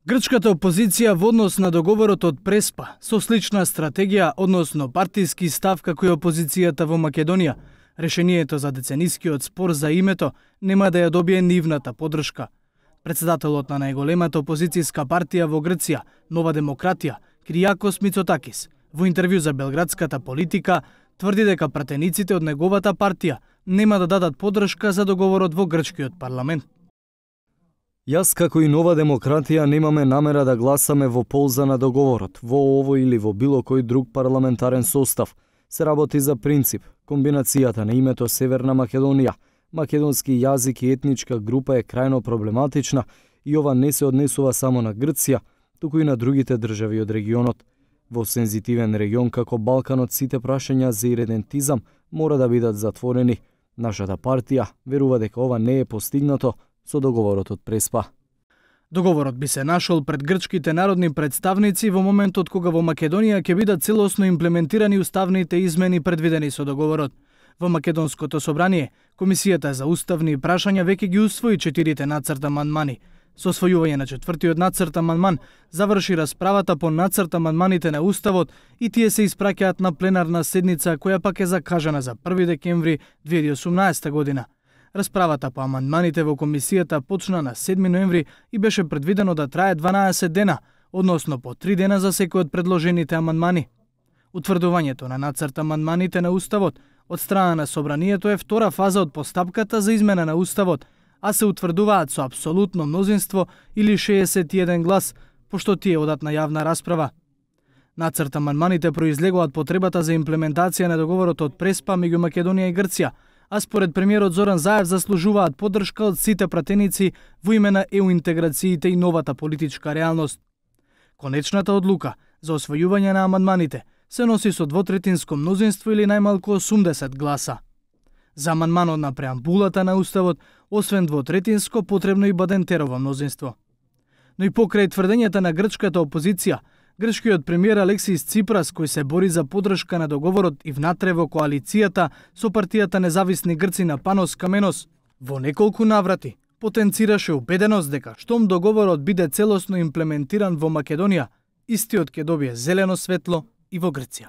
Грчката опозиција во однос на договорот од Преспа со слична стратегија, односно партиски став како и опозицијата во Македонија, решението за деценискиот спор за името нема да ја добие нивната поддршка. Председателот на најголемата опозицијска партија во Грција, Нова демократија, Киријакос Мицотакис, во интервју за Белградската политика, тврди дека пратениците од неговата партија нема да дадат поддршка за договорот во грчкиот парламент. Јас како и Нова демократија немаме намера да гласаме во полза на договорот, во овој или во било кој друг парламентарен состав. Се работи за принцип. Комбинацијата на името Северна Македонија, македонски јазик и етничка група е крајно проблематична и ова не се однесува само на Грција, туку и на другите држави од регионот. Во сензитивен регион како Балканот сите прашања за иредентизам мора да бидат затворени. Нашата партија верува дека ова не е постигнато со договорот од Преспа. Договорот би се нашол пред грчките народни представници во моментот кога во Македонија ќе бидат целосно имплементирани уставните измени предвидени со договорот. Во Македонското собрание, Комисијата за уставни прашања веќе ги усвои 4 нацрт амандмани. Со освојување на 4-тиот нацрт амандман заврши расправата по нацрт амандманите на Уставот и тие се испраќаат на пленарна седница која пак е закажана за 1 декември 2018 година. Расправата по амандманите во комисијата почна на 7 ноември и беше предвидено да трае 12 дена, односно по 3 дена за секој од предложените амандмани. Утврдувањето на нацрт амандманите на Уставот од страна на собранието е втора фаза од постапката за измена на Уставот, а се утврдуваат со апсолутно мнозинство или 61 глас, пошто тие одат на јавна расправа. Нацрт амандманите произлегуваат потребата за имплементација на договорот од Преспа меѓу Македонија и Грција, а според премиерот Зоран Заев заслужуваат поддршка од сите пратеници во име на ЕУ интеграциите и новата политичка реалност. Конечната одлука за освојување на амандманите се носи со двотретинско мнозинство или најмалку 80 гласа. За амандманот на преамбулата на Уставот, освен двотретинско, потребно и бадентерово мнозинство. Но и покрај тврдењата на грчката опозиција, грчкиот премиер Алексис Ципрас, кој се бори за поддршка на договорот и внатре во коалицијата со партијата Независни грци на Панос Каменос, во неколку наврати потенцираше убеденост дека штом договорот биде целосно имплементиран во Македонија, истиот ќе добие зелено светло и во Грција.